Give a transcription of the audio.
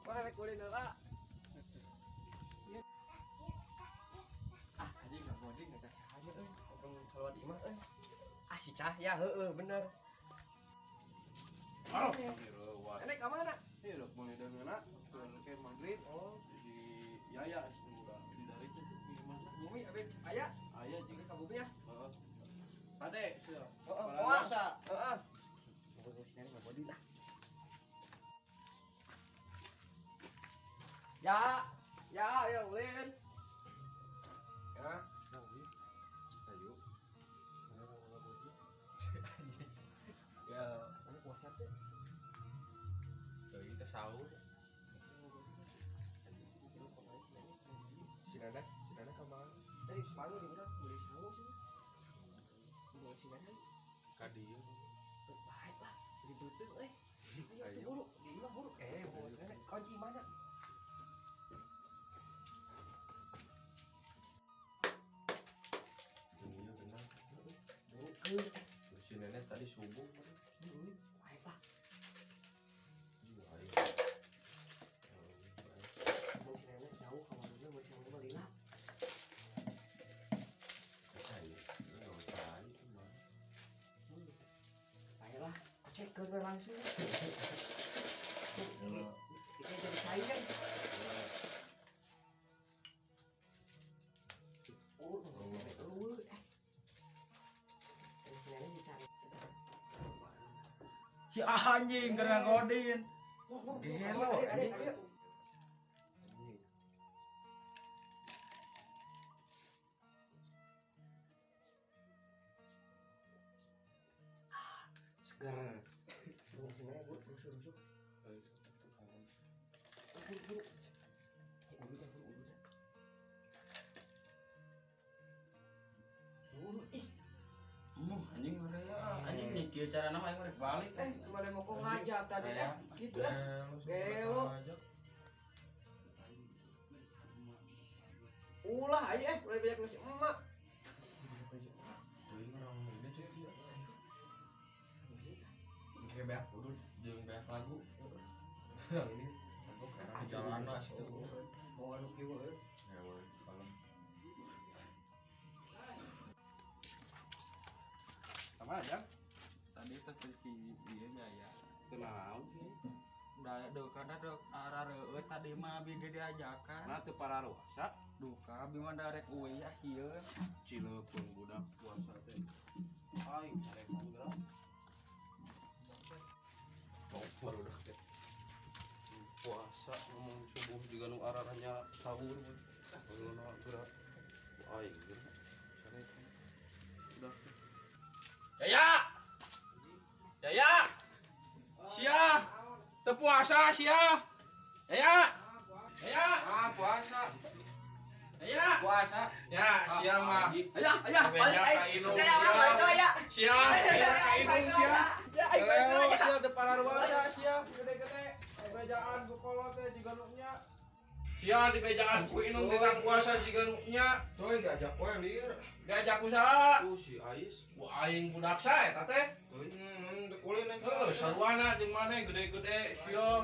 Mana rek ulin heula. Ah, anjing ngagoding ngajak sahanya euy. Potong keluar di imah euy. Ah, si Cahya heueuh bener. Oh, Nenek ka mana? Iya, udah mulai dari mana? Ke maghrib. Oh, Di Yaya udah di dari itu di mana? bumi abis aya. Aya Jeung juga. ka bumi ya. Heeh. Tade, sudah. Heeh, Pada moal. puasa. Heeh. Ngobrol si nenek ngagoding lah. Ya, ya, ayo ulin. Ya. Ayo. Ya, ini puasa tuh. Dari kita sahur. Si Nana kemana? Tadi semalam di mana? Beli sangu sih. Beli si Nana. Kadieu. Baik lah, beli betul eh. Ayo tuh Ayo. buru, di imah buru. Eh, bawa si Nana. Kunci mana? Iya benar. Buru ke. Si nenek tadi subuh. Baik lah. Iya, ayo. Mau si Nana jauh ke mana? Mau si Nana mah lila. Ayo, ayo, mah. Baik lah, kocekkeun we langsung. Kita jadi saingan. Oh, eueuh eh. Si Nana dicari. Si anjing keur ngagodin. Gelo, Ayo, ayo, anjing. ayo. Segar. Tunggu sini aja, Bu. Rusuh, rusuh. Buru, buru. Ya, buru, dah, buru, buru, dah. Buru, ih. Emang anjing ngeureya, anjing nih kieu carana mah aing rek balik. Eh, kemana mau kok ngajak tadi? Eh, gitu lah. Gelo. Gelo. Ulah aja, eh. Udah banyak ngasih emak. Teuing orang ini tuh dia. Kayak beak udah jeung beak lagu. Orang ini aku karena di jalanan situ. Mau anu kieu euy. Ya boleh kalem. Sama aja. Tadi tes dari si ieu nya ya. Kenaon sih? Da duka da dok arareueut tadi mah abi ge diajakan. Nah teu pararuasa Duka abi mah da rek eueuy ah sieun. cileupkeun budak puasa teh. Aing carekan geura. Baru udah teh. Puasa ngomong subuh juga nu araranya sahur. Baru geura. Aing geura. Carekan. Udah teh. Yaya! Yaya! Sia! Teu puasa sia! Yaya! Yaya! Ah, puasa. Yaya! Puasa. Ya, sia mah. Ayo, ayo, Beja balik, ka ayo. inung, Ya, orang sia. balik lah, ya. Sia, sia ka inung sia. Ya, ayo, balik Leo lah, ya. sia teu pararuasa sia gede-gede. Bejaan ku kolot teh jiga nu nya. Sia dibejaan ku inung tentang puasa jiga nu nya. Tuh diajak we lieur. Diajak ku saha? Tuh si Ais. Ku aing budak sae eta teh. Tuh dekulin aja. Heuh, saruana jeung maneh gede-gede sia.